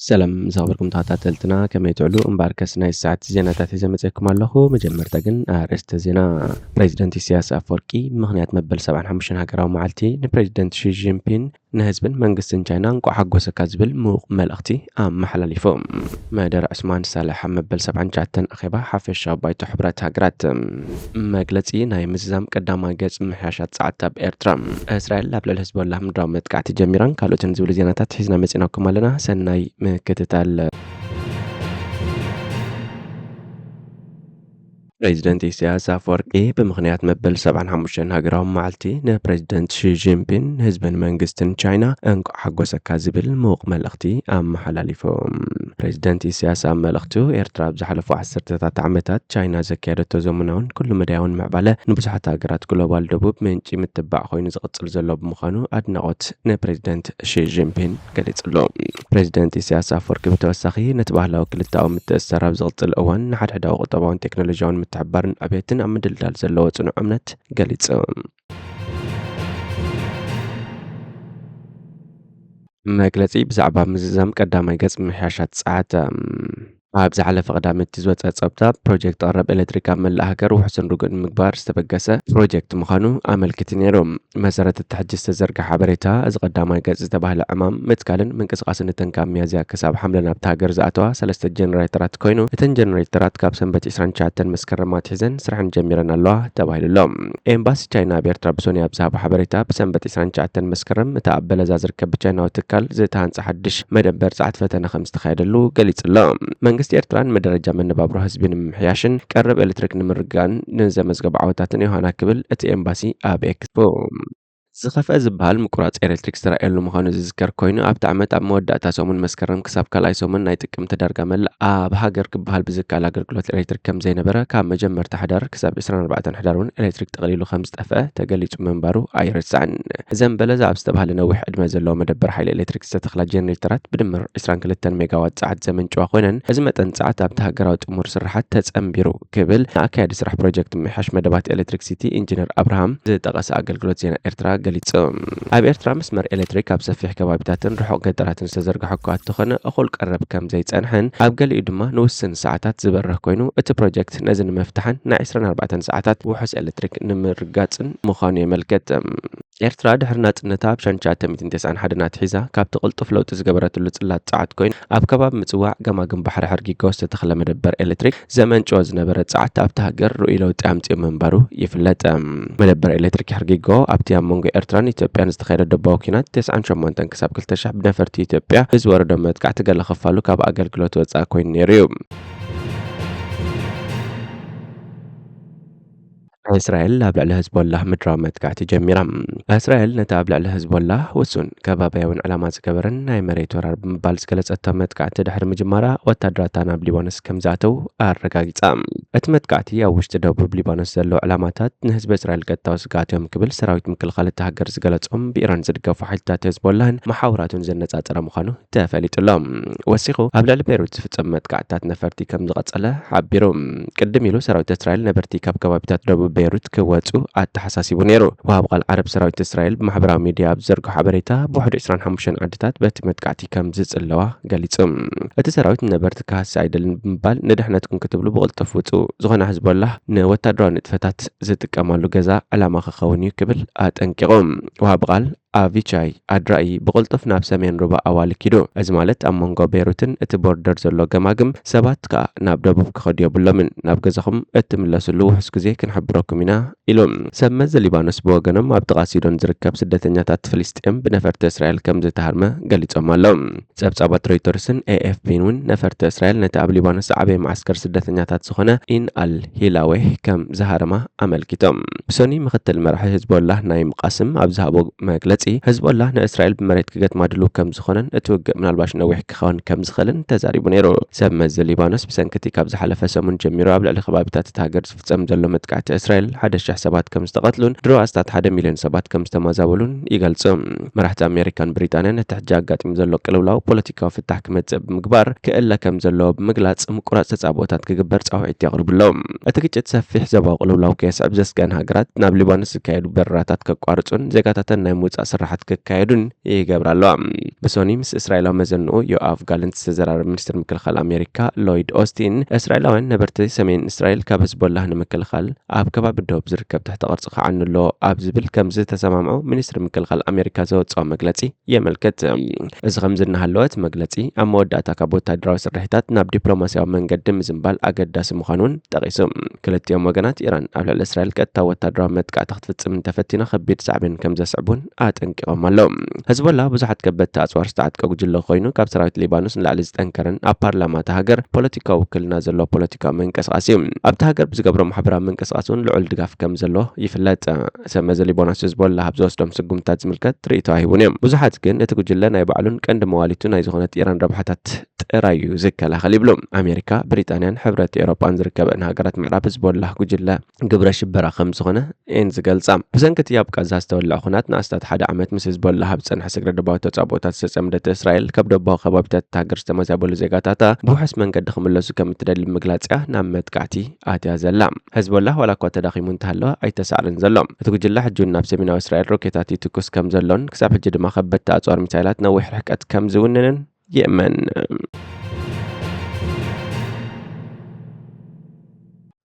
ሰላም ዝኸበርኩም ተኸታተልትና፣ ከመይ ትውዕሉ? እምበኣርከስ ናይ ሰዓት ዜናታት ሒዘ መጺኤኩም ኣለኹ። መጀመርታ ግን ኣርእስተ ዜና። ፕሬዚደንት ኢሳያስ ኣፈወርቂ ምኽንያት መበል ሰብዓን ሓሙሽተን ሃገራዊ መዓልቲ ንፕሬዚደንት ሺ ጂንፒን ንህዝብን መንግስትን ቻይና እንቋዕ ሓጎሰካ ዝብል ምዉቕ መልእኽቲ ኣመሓላሊፎም። መደር ዑስማን ሳልሕ ኣብ መበል ሰብዓን ትሽዓተን ኣኼባ ሓፈሻዊ ባይቶ ሕቡራት ሃገራት። መግለጺ ናይ ምዝዛም ቀዳማይ ገጽ ምሕያሻት ጸዓት ኣብ ኤርትራ። እስራኤል ኣብ ልዕሊ ህዝቦላህ ምድራዊ መጥቃዕቲ ጀሚራን ካልኦትን ዝብሉ ዜናታት ሒዝና መጺናኩም ኣለና። ሰናይ ምክትታል። ፕሬዚደንት ኢሳያስ ኣፈወርቂ ብምኽንያት መበል ሰብዓን ሓሙሽተን ሃገራዊ መዓልቲ ንፕሬዚደንት ሺ ጂንፒን ንህዝብን መንግስትን ቻይና እንቋዕ ሓጎሰካ ዝብል ምዉቕ መልእኽቲ ኣመሓላሊፎም። ፕሬዚደንት ኢሳያስ ኣብ መልእኽቱ፣ ኤርትራ ኣብ ዝሓለፉ ዓሰርተታት ዓመታት ቻይና ዘካየደቶ ዘመናውን ኩሉ መዳያውን ምዕባለ ንብዙሓት ሃገራት ግሎባል ደቡብ ምንጪ ምትባዕ ኮይኑ ዝቕጽል ዘሎ ብምዃኑ ኣድናቖት ንፕሬዚደንት ሺ ጂንፒን ገሊጹ ኣሎ። ፕሬዚደንት ኢሳያስ ኣፈወርቂ ብተወሳኺ፣ ነቲ ባህላዊ ክልተኣዊ ምትእስሳር ኣብ ዝቕጽል እዋን ንሓድሕዳዊ ቁጠባውን ቴክኖሎጂያውን ምትሕብባርን ዕብየትን ኣብ ምድልዳል ዘለዎ ጽኑዕ እምነት ገሊጹ። መግለጺ ብዛዕባ ምዝዛም ቀዳማይ ገጽ ምሕያሻት ጸዓት። ኣብ ዝሓለፈ ቀዳመ እቲ ዝወጸ ጸብጻብ፣ ፕሮጀክት ቀረብ ኤሌክትሪክ ኣብ መላእ ሃገር ውሑስን ርጉእን ንምግባር ዝተበገሰ ፕሮጀክት ምዃኑ ኣመልኪቱ ነይሩ። መሰረት እቲ ሕጂ ዝተዘርግሐ ሓበሬታ፣ እዚ ቀዳማይ ገጽ ዝተባህለ ዕማም ምትካልን ምንቅስቓስን እተን ካብ ሚያዝያ ክሳብ ሓምለ ናብቲ ሃገር ዝኣተዋ ሰለስተ ጀነሬተራት ኮይኑ፣ እተን ጀነሬተራት ካብ ሰንበት ዒስራን ትሽዓተን መስከረም ኣትሒዘን ስርሐን ጀሚረን ኣለዋ ተባሂሉ ኣሎ። ኤምባሲ ቻይና ኣብ ኤርትራ ብሶኒ ኣብ ዝሃቦ ሓበሬታ፣ ብሰንበት ዒስራን ትሽዓተን መስከረም እቲ ኣብ በለዛ ዝርከብ ብቻይናዊ ትካል ዝተሃንጸ ሓድሽ መደበር ጸዓት ፈተነ ከም ዝተኻየደሉ ገሊጹ ኣሎ። መንግስቲ ኤርትራ ንመደረጃ መነባብሮ ህዝቢ ንምምሕያሽን ቀረብ ኤሌክትሪክ ንምርግጋእን ንዘመዝገቦ ዓወታትን ዮሃና ክብል እቲ ኤምባሲ ኣብ ኤክስ ዝኸፍአ ዝበሃል ምቁራጽ ኤሌክትሪክ ዝተራእየሉ ምዃኑ ዝዝከር ኮይኑ፣ ኣብቲ ዓመት ኣብ መወዳእታ ሰሙን መስከረም ክሳብ ካልኣይ ሰሙን ናይ ጥቅምቲ ዳርጋ መላእ ኣብ ሃገር ክበሃል ብዝከኣል ኣገልግሎት ኤሌክትሪክ ከም ዘይነበረ፣ ካብ መጀመርታ ሕዳር ክሳብ ዒስራን ኣርባዕተን ሕዳር እውን ኤሌክትሪክ ጠቕሊሉ ከም ዝጠፍአ ተገሊጹ ምንባሩ ኣይርሳዕን። ዘንበለዛ ኣብ ዝተባህለ ነዊሕ ዕድመ ዘለዎ መደበር ሓይሊ ኤሌክትሪክ ዝተተኽላ ጀነሬተራት ብድምር ዒስራን ክልተን ሜጋዋት ጸዓት ዘመንጭዋ ኮይነን፣ እዚ መጠን ጸዓት ኣብቲ ሃገራዊ ጥሙር ስርሓት ተጸንቢሩ ክብል ንኣካያዲ ስራሕ ፕሮጀክት ምምሕያሽ መደባት ኤሌክትሪክሲቲ ኢንጂነር ኣብርሃም ዝጠቐሰ ኣገልግሎት ዜና ኤርትራ ገሊጹ። ኣብ ኤርትራ መስመር ኤሌክትሪክ ኣብ ሰፊሕ ከባቢታትን ርሑቕ ገጠራትን ዝተዘርግሐ እኳ እንተኾነ፣ እኹል ቀረብ ከም ዘይጸንሐን ኣብ ገሊኡ ድማ ንውስን ሰዓታት ዝበርህ ኮይኑ፣ እቲ ፕሮጀክት ነዚ ንምፍታሕን ናይ ዒስራን ኣርባዕተን ሰዓታት ውሑስ ኤሌክትሪክ ንምርጋጽን ምዃኑ የመልክት። ኤርትራ ድሕሪ ናጽነታ ኣብ ሸንሻተ ሚእትን ተስዓን ሓደን ኣትሒዛ ካብቲ ቅልጡፍ ለውጢ ዝገበረትሉ ጽላት ጸዓት ኮይኑ፣ ኣብ ከባቢ ምጽዋዕ ገማግም ባሕሪ ሕርጊጎ ዝተተኽለ መደበር ኤሌክትሪክ ዘመንጭዎ ዝነበረ ጸዓት ኣብቲ ሃገር ርኡይ ለውጢ ኣምጺኡ ምንባሩ ይፍለጥ። መደበር ኤሌክትሪክ ሕርጊጎ ኣብቲ ኣብ መንጎ ኤርትራን ኢትዮጵያን ዝተኻየደ ደባዊ ኲናት ተስዓን ሸሞንተን ክሳብ ክልተ ሽሕ ብነፈርቲ ኢትዮጵያ ብዝወረዶ መጥቃዕቲ ገለ ክፋሉ ካብ ኣገልግሎት ወጻኢ ኮይኑ ነይሩ እዩ። እስራኤል ኣብ ልዕሊ ህዝቦላህ ምድራዊ መጥቃዕቲ ጀሚራ። እስራኤል ነቲ ኣብ ልዕሊ ህዝቦላህ ውሱን ከባቢያውን ዕላማ ዝገበረን ናይ መሬት ወራር ብምባል ዝገለጸቶ መጥቃዕቲ ድሕሪ ምጅማራ፣ ወታደራታ ናብ ሊባኖስ ከም ዝኣተው ኣረጋጊጻ። እቲ መጥቃዕቲ ኣብ ውሽጢ ደቡብ ሊባኖስ ዘለዉ ዕላማታት ንህዝቢ እስራኤል ቀጥታዊ ስግኣት እዮም ክብል ሰራዊት ምክልኻል እታ ሃገር ዝገለጾም ብኢራን ዝድገፉ ሓይልታት ህዝቦላህን መሓውራቱን ዘነጻጸረ ምዃኑ ተፈሊጡ ኣሎ። ወሲኹ ኣብ ልዕሊ ቤይሩት ዝፍጸም መጥቃዕትታት ነፈርቲ ከም ዝቐጸለ ሓቢሩ። ቅድም ኢሉ ሰራዊት እስራኤል ነበርቲ ካብ ከባቢታት ደቡብ ቤይሩት ክወጹ ኣተሓሳሲቡ ነይሩ። ወሃብ ቃል ዓረብ ሰራዊት እስራኤል ብማሕበራዊ ሚድያ ኣብ ዝዘርግሖ ሓበሬታ፣ ብውሕዱ ዒስራን ሓሙሽተን ዓድታት በቲ መጥቃዕቲ ከም ዝጽለዋ ገሊጹ። እቲ ሰራዊት ንነበርቲ ክሃሲ ኣይደልን ብምባል፣ ንድሕነትኩም ክትብሉ ብቕልጡፍ ውጹ፣ ዝኾነ ህዝቦላህ ንወታደራዊ ንጥፈታት ዝጥቀመሉ ገዛ ዕላማ ክኸውን እዩ ክብል ኣጠንቂቑ። ወሃብ ቃል ኣቪቻይ ኣድራኢ ብቕልጡፍ ናብ ሰሜን ሩባ ኣዋሊ ኪዱ። እዚ ማለት ኣብ መንጎ ቤይሩትን እቲ ቦርደር ዘሎ ገማግም፣ ሰባት ከኣ ናብ ደቡብ ክኸዱ የብሎምን። ናብ ገዛኹም እትምለስሉ ውሑስ ግዜ ክንሕብረኩም ኢና ኢሉ። ሰብ መዚ ሊባኖስ ብወገኖም ኣብ ጥቓ ሲዶን ዝርከብ ስደተኛታት ፍልስጤም ብነፈርቲ እስራኤል ከም ዝተሃርመ ገሊጾም ኣለዉ። ጸብጻባት ሮይተርስን ኤ ኤፍ ፒን እውን ነፈርቲ እስራኤል ነቲ ኣብ ሊባኖስ ዝዓበየ መዓስከር ስደተኛታት ዝኾነ ኢን ኣል ሂላዌህ ከም ዝሃረማ ኣመልኪቶም። ብሶኒ ምኽትል መራሒ ህዝቦላህ ናይም ቃስም ኣብ ዝሃቦ መግለጺ፣ ህዝቦላህ ንእስራኤል ብመሬት ክገጥማ ድሉው ከም ዝኾነን እቲ ውግእ ምናልባሽ ነዊሕ ክኸውን ከም ዝኽእልን ተዛሪቡ ነይሩ። ሰብ መዚ ሊባኖስ ብሰንኪ እቲ ካብ ዝሓለፈ ሰሙን ጀሚሩ ኣብ ልዕሊ ከባቢታት እታ ሃገር ዝፍጸም ዘሎ መጥቃዕቲ እስራኤል ሓደ ሽሕ ሰባት ከም ዝተቐትሉን ድሮ ኣስታት ሓደ ሚልዮን ሰባት ከም ዝተመዛበሉን ይገልጹ። መራሕቲ ኣሜሪካን ብሪጣንያን ነቲ ሕጂ ኣጋጢሙ ዘሎ ቅልውላው ፖለቲካዊ ፍታሕ ክመጽእ ብምግባር ክእለ ከም ዘለዎ ብምግላጽ ምቁራጽ ተጻብኦታት ክግበር ጻውዒት የቕርቡ ኣለዉ። እቲ ግጭት ሰፊሕ ዞባዊ ቅልውላው ከየስዕብ ዘስግኣን ሃገራት ናብ ሊባኖስ ዝካየዱ በረራታት ከቋርጹን ዜጋታተን ናይ ምውጻእ ስራሓት ክካየዱን ይገብራ ኣለዋ። ብሶኒ ምስ እስራኤላዊ መዘንኡ ዮኣቭ ጋለንት ዝተዘራረበ ሚኒስትር ምክልኻል ኣሜሪካ ሎይድ ኦስቲን፣ እስራኤላውያን ነበርቲ ሰሜን እስራኤል ካብ ህዝቦላህ ንምክልኻል ኣብ ከባቢ ዶብ ዝርከብ ትሕተ ቅርጺ ክዓኑ ኣለዎ ኣብ ዝብል ከም ዝተሰማምዑ ሚኒስትሪ ምክልኻል ኣሜሪካ ዘወጽኦ መግለጺ የመልክት። እዚ ከምዚ እናሃለወ እቲ መግለጺ ኣብ መወዳእታ ካብ ወታደራዊ ስርሒታት ናብ ዲፕሎማሲያዊ መንገዲ ምዝንባል ኣገዳሲ ምዃኑ እውን ጠቒሱ። ክልቲኦም ወገናት ኢራን ኣብ ልዕሊ እስራኤል ቀጥታዊ ወታደራዊ መጥቃዕቲ ክትፍጽም እንተፈቲና ከቢድ ሳዕቤን ከም ዘስዕብ እውን ኣጠንቂቖም ኣለዉ። ህዝቦላ ብዙሓት ከበድቲ ኣጽዋር ዝተዓጥቀ ጉጅለ ኮይኑ ካብ ሰራዊት ሊባኖስ ንላዕሊ ዝጠንከረን ኣብ ፓርላማ እታ ሃገር ፖለቲካዊ ውክልና ዘለዎ ፖለቲካዊ ምንቅስቓስ እዩ። ኣብታ ሃገር ብዝገብሮ ማሕበራዊ ምንቅስቓስ እውን ልዑል ድጋፍ ከም ዘሎ ይፍለጥ። ሰብ መዚ ሊባኖስ ህዝቦላ ኣብ ዝወስዶም ስጉምታት ዝምልከት ርእይቶ ኣይህቡን እዮም። ብዙሓት ግን እቲ ጉጅለ ናይ ባዕሉን ቀንዲ መዋሊቱ ናይ ዝኾነት ኢራን ረብሓታት ጥራይ እዩ ዝከላኸል ይብሉ። ኣሜሪካ፣ ብሪጣንያን ሕብረት ኤውሮጳን ዝርከበን ሃገራት ምዕራብ ህዝቦላ ጉጅለ ግብረ ሽበራ ከም ዝኾነ እየን ዝገልጻ። ብሰንኪ እቲ ኣብ ቃዛ ዝተወልዐ ኹናት ንኣስታት ሓደ ዓመት ምስ ህዝቦላ ኣብ ዝጸንሐ ስግረ ዶባዊ ተጻብኦታት ዝተጸምደት እስራኤል ካብ ደቡባዊ ከባቢታት እታ ሃገር ዝተመዛበሉ ዜጋታታ ብውሑስ መንገዲ ክምለሱ ከም እትደሊ ብምግላጽ እያ ናብ መጥቃዕቲ ኣትያ ዘላ። ህዝቦላ ዋላ እኳ ተዳኺሙ እንተሃለወ ኣይተሳዕረን ዘሎ። እቲ ጉጅለ ሕጂ እውን ናብ ሰሜናዊ እስራኤል ሮኬታት ይትኩስ ከም ዘሎን ክሳብ ሕጂ ድማ ከበድቲ ኣጽዋር ሚሳይላት ነዊሕ ርሕቀት ከም ዝውንንን ይእመን።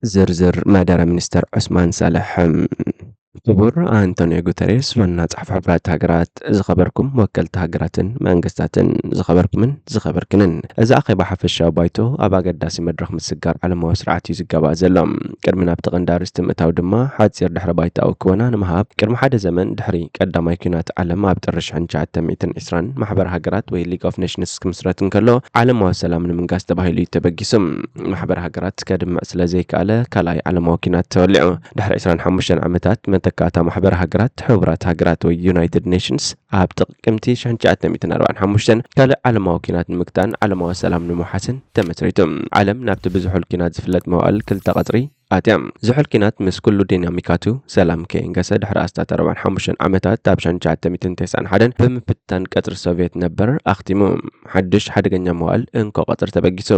ዝርዝር መደረ ሚኒስተር ዑስማን ሳልሕ። ክቡር ኣንቶኒዮ ጉተሬስ፣ ዋና ጸሓፊ ሕቡራት ሃገራት፣ ዝኸበርኩም ወከልቲ ሃገራትን መንግስታትን፣ ዝኸበርኩምን ዝኸበርክንን፣ እዚ ኣኼባ ሓፈሻዊ ባይቶ ኣብ ኣገዳሲ መድረኽ ምስጋር ዓለማዊ ስርዓት እዩ ዝጋባእ ዘሎ። ቅድሚ ናብቲ ቀንዲ ኣርእስቲ ምእታው ድማ ሓጺር ድሕረ ባይታዊ ክወና ንምሃብ፣ ቅድሚ ሓደ ዘመን ድሕሪ ቀዳማይ ኲናት ዓለም ኣብ ጥሪ ሽሕን ትሽዓተ ሚእትን ዕስራን ማሕበር ሃገራት ወይ ሊግ ኦፍ ኔሽንስ ክምስረት እንከሎ ዓለማዊ ሰላም ንምንጋስ ተባሂሉ እዩ ተበጊሱ። ማሕበር ሃገራት ከድምዕ ስለ ዘይከኣለ ካልኣይ ዓለማዊ ኲናት ተወሊዑ። ድሕሪ ዕስራን ሓሙሽተን ዓመታት መተካእታ ማሕበር ሃገራት ሕቡራት ሃገራት ወይ ዩናይትድ ኔሽንስ ኣብ ጥቅምቲ ሽሕን ትሽዓተ ሚእትን ኣርባዓን ሓሙሽተን ካልእ ዓለማዊ ኲናት ንምግታእን ዓለማዊ ሰላም ንምውሓስን ተመስሪቱ። ዓለም ናብቲ ብዝሑል ኲናት ዝፍለጥ መዋእል ክልተ ቀጽሪ ኣትያ። ዝሑል ኲናት ምስ ኩሉ ዲናሚካቱ ሰላም ከየንገሰ ድሕሪ ኣስታት ኣርባዓን ሓሙሽተን ዓመታት ኣብ ሽሕን ትሽዓተ ሚእትን ተስዓን ሓደን ብምፍታን ቀጽሪ ሶቭየት ነበር ኣኽቲሙ። ሓድሽ ሓደገኛ መዋእል እንኮ ቀጽሪ ተበጊሱ።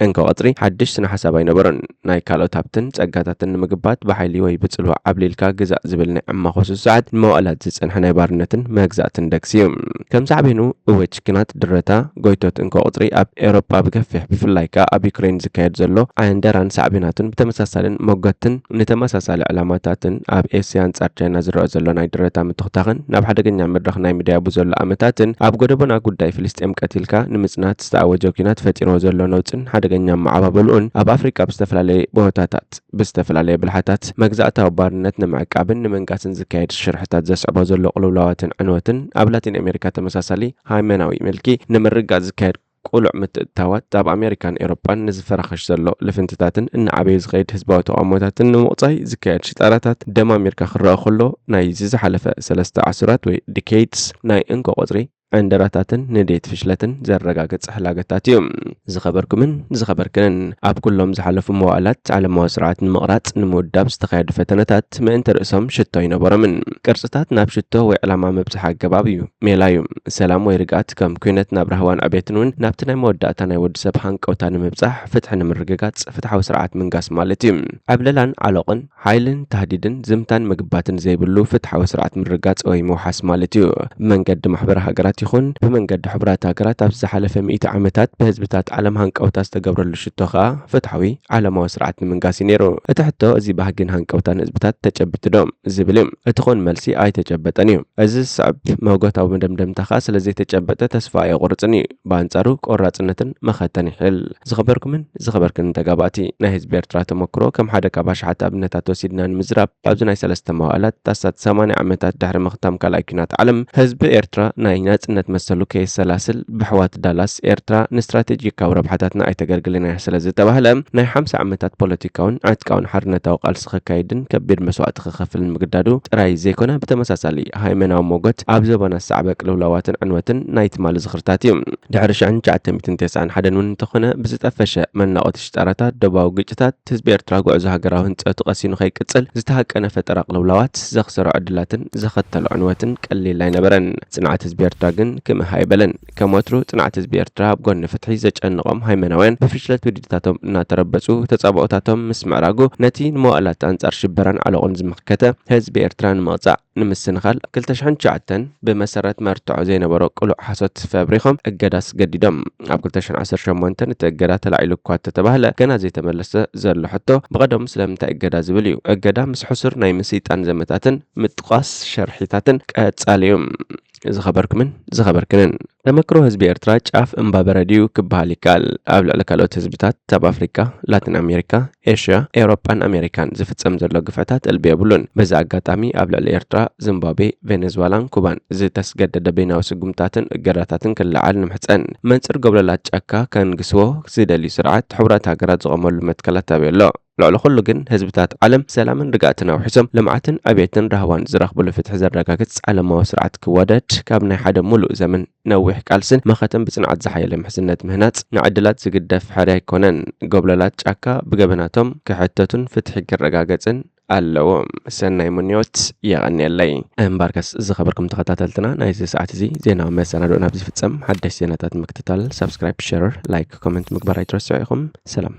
እንኮ ቀጽሪ ሓድሽ ስነ ሓሳብ ኣይነበሮን። ናይ ካልኦት ሃብትን ጸጋታትን ንምግባት ብሓይሊ ወይ ብጽልዋ ዓብሊልካ ግዛእ ዝብል ናይ ዕማኾ ስሱዓት ንመዋእላት ዝጸንሐ ናይ ባርነትን መግዛእትን ደግሲ እዩ። ከም ሳዕቤኑ እወ ችኪናት ድረታ ጎይቶት እንኮ ቁጽሪ ኣብ ኤውሮጳ ብገፊሕ ብፍላይ ከኣ ኣብ ዩክሬን ዝካየድ ዘሎ ዓንደራን ሳዕቤናቱን ብተመሳሳልን መጎትን ንተመሳሳሊ ዕላማታትን ኣብ ኤስያ ኣንጻር ቻይና ዝረአ ዘሎ ናይ ድረታ ምትኽታኽን ናብ ሓደገኛ መድረኽ ናይ ምድያቡ ዘሎ ኣመታትን ኣብ ጎደቦና ጉዳይ ፍልስጤም ቀቲልካ ንምጽናት ዝተኣወጀ ኲናት ፈጢርዎ ዘሎ ነውጽን ሓደገኛ መዓባበልኡን ኣብ ኣፍሪቃ ብዝተፈላለየ ቦታታት ብዝተፈላለየ ብልሓታት መግዛእታዊ ባርነት ንምዕቃብን ንምንጋስን ዝካየድ ሽርሕታት ዘስዕቦ ዘሎ ቅልውላዋትን ዕንወትን ኣብ ላቲን ኣሜሪካ ተመሳሳሊ ሃይማናዊ ምልኪ ንምርግጋጽ ዝካየድ ቅሉዕ ምትእትታዋት ኣብ ኣሜሪካን ኤውሮጳን ንዝፈራኸሽ ዘሎ ልፍንትታትን እናዓበየ ዝኸይድ ህዝባዊ ተቓውሞታትን ንምቑጻይ ዝካየድ ሽጣራታት ደማሚርካ ክረኣ ከሎ ናይዚ ዝሓለፈ ሰለስተ ዓሱራት ወይ ዲኬይድስ ናይ እንኮ ቁጽሪ ዕንደራታትን ንዴት ፍሽለትን ዘረጋግጽ ሕላገታት እዩ። ዝኸበርኩምን ዝኸበርክንን፣ ኣብ ኩሎም ዝሓለፉ መዋእላት ዓለማዊ ስርዓት ንምቕራጽ ንምውዳብ ዝተኻየዱ ፈተነታት ምእንቲ ርእሶም ሽቶ ኣይነበሮምን። ቅርጽታት ናብ ሽቶ ወይ ዕላማ መብጽሒ ኣገባብ እዩ፣ ሜላ እዩ። ሰላም ወይ ርግኣት ከም ኲነት ናብ ራህዋን ዕቤትን እውን ናብቲ ናይ መወዳእታ ናይ ወዲ ሰብ ሃንቀውታ ንምብጻሕ፣ ፍትሒ ንምርግጋጽ፣ ፍትሓዊ ስርዓት ምንጋስ ማለት እዩ። ዕብለላን ዓሎቕን ሓይልን ታህዲድን ዝምታን ምግባትን ዘይብሉ ፍትሓዊ ስርዓት ምርጋጽ ወይ ምውሓስ ማለት እዩ። ብመንገዲ ማሕበር ሃገራት ይኹን ብመንገዲ ሕቡራት ሃገራት ኣብዚ ዝሓለፈ ሚእቲ ዓመታት ብህዝብታት ዓለም ሃንቀውታ ዝተገብረሉ ሽቶ ከኣ ፍትሓዊ ዓለማዊ ስርዓት ንምንጋስ እዩ ነይሩ። እቲ ሕቶ እዚ ባህግን ሃንቀውታን ህዝብታት ተጨብጥ ዶ ዝብል እዩ። እቲ ኾን መልሲ ኣይተጨበጠን እዩ። እዚ ዝስዕብ መጎታዊ መደምደምታ ከኣ ስለ ዘይተጨበጠ ተስፋ ኣየቑርጽን እዩ። ብኣንጻሩ ቆራጽነትን መኸተን ይሕል። ዝኸበርኩምን ዝኸበርክንን ተጋባእቲ፣ ናይ ህዝቢ ኤርትራ ተመክሮ ከም ሓደ ካብ ኣሽሓት ኣብነታት ወሲድና ንምዝራብ ኣብዚ ናይ ሰለስተ መዋእላት ኣስታት ሰማንያ ዓመታት ድሕሪ ምኽታም ካልኣይ ኲናት ዓለም ህዝቢ ኤርትራ ናይ ናጽነት ነት መሰሉ ከየሰላስል ብሕዋት ዳላስ ኤርትራ ንስትራቴጂካዊ ረብሓታትና ኣይተገልግልን እያ ስለ ዝተባህለ ናይ ሓምሳ ዓመታት ፖለቲካውን ዕጥቃውን ሓርነታዊ ቃልሲ ከካይድን ከቢድ መስዋእቲ ክኸፍልን ምግዳዱ ጥራይ ዘይኮነ ብተመሳሳሊ ሃይመናዊ ሞገት ኣብ ዘበና ዝሰዕበ ቅልውላዋትን ዕንወትን ናይ ትማሊ ዝኽርታት እዩ። ድሕሪ ሽሕን ትሽዓተ ሚእትን ተስዓን ሓደን እውን እንተኾነ ብዝጠፈሸ መናቆቲ ሽጣራታት ደባዊ ግጭታት ህዝቢ ኤርትራ ጉዕዞ ሃገራዊ ህንጸቱ ቀሲኑ ከይቅጽል ዝተሃቀነ ፈጠራ ቅልውላዋት ዘኽሰሮ ዕድላትን ዘኸተሎ ዕንወትን ቀሊል ኣይነበረን። ጽንዓት ህዝቢ ኤርትራ ግን ክምህ ኣይበለን። ከም ወትሩ ጽንዓት ህዝቢ ኤርትራ ኣብ ጎኒ ፍትሒ ዘጨንቖም ሃይመናውያን ብፍሽለት ውድድታቶም እናተረበጹ ተጻብኦታቶም ምስ ምዕራጉ ነቲ ንመዋእላት ኣንጻር ሽበራን ዓለቑን ዝመኸተ ህዝቢ ኤርትራ ንምቕጻዕ ንምስንኻል ክልተ ሽሕን ትሽዓተን ብመሰረት መርትዖ ዘይነበሮ ቅሉዕ ሓሶት ፈብሪኾም እገዳ ኣስገዲዶም። ኣብ ክልተ ሽሕን ዓሰርተ ሸሞንተን እቲ እገዳ ተላዒሉ እኳ እንተተባህለ ገና ዘይተመለሰ ዘሎ ሕቶ ብቐደሙ ስለምንታይ እገዳ ዝብል እዩ። እገዳ ምስ ሕሱር ናይ ምስይጣን ዘመታትን ምጥቋስ ሸርሒታትን ቀጻሊ እዩ። ዝኸበርኩምን ዝኸበርክንን ተመክሮ ህዝቢ ኤርትራ ጫፍ እምባ በረድ እዩ ክበሃል ይከኣል። ኣብ ልዕሊ ካልኦት ህዝብታት ኣብ ኣፍሪካ፣ ላቲን ኣሜሪካ፣ ኤሽያ፣ ኤውሮጳን ኣሜሪካን ዝፍጸም ዘሎ ግፍዕታት እልቢ የብሉን። በዚ ኣጋጣሚ ኣብ ልዕሊ ኤርትራ፣ ዚምባብዌ፣ ቬኔዝዋላን ኩባን ዝተስገደደ በይናዊ ስጉምታትን እገዳታትን ክለዓል ንምሕጸን። መንጽር ጎብለላት ጫካ ከንግስዎ ዝደልዩ ስርዓት ሕቡራት ሃገራት ዝቖመሉ መትከላት ኣብዩ ኣሎ። ልዕሊ ኩሉ ግን ህዝብታት ዓለም ሰላምን ርግኣትን ኣውሒሶም ልምዓትን ዕብየትን ራህዋን ዝረኽብሉ ፍትሒ ዘረጋግጽ ዓለማዊ ስርዓት ክወደድ ካብ ናይ ሓደ ሙሉእ ዘመን ነዊሕ ቃልስን መኸተን ብጽንዓት ዝሓየለ ምሕዝነት ምህናጽ ንዕድላት ዝግደፍ ሕርያ ኣይኮነን። ጎብለላት ጫካ ብገበናቶም ክሕተቱን ፍትሒ ክረጋገጽን ኣለዎም። ሰናይ ምንዮት የቐንየለይ። እምበርከስ ዝኸበርኩም ተኸታተልትና ናይዚ ሰዓት እዚ ዜናዊ መሰናድኦ ናብ ዝፍጸም ሓደሽ ዜናታት ምክትታል ሳብስክራይብ፣ ሸር፣ ላይክ፣ ኮመንት ምግባር ኣይትረስዑ ኢኹም። ሰላም።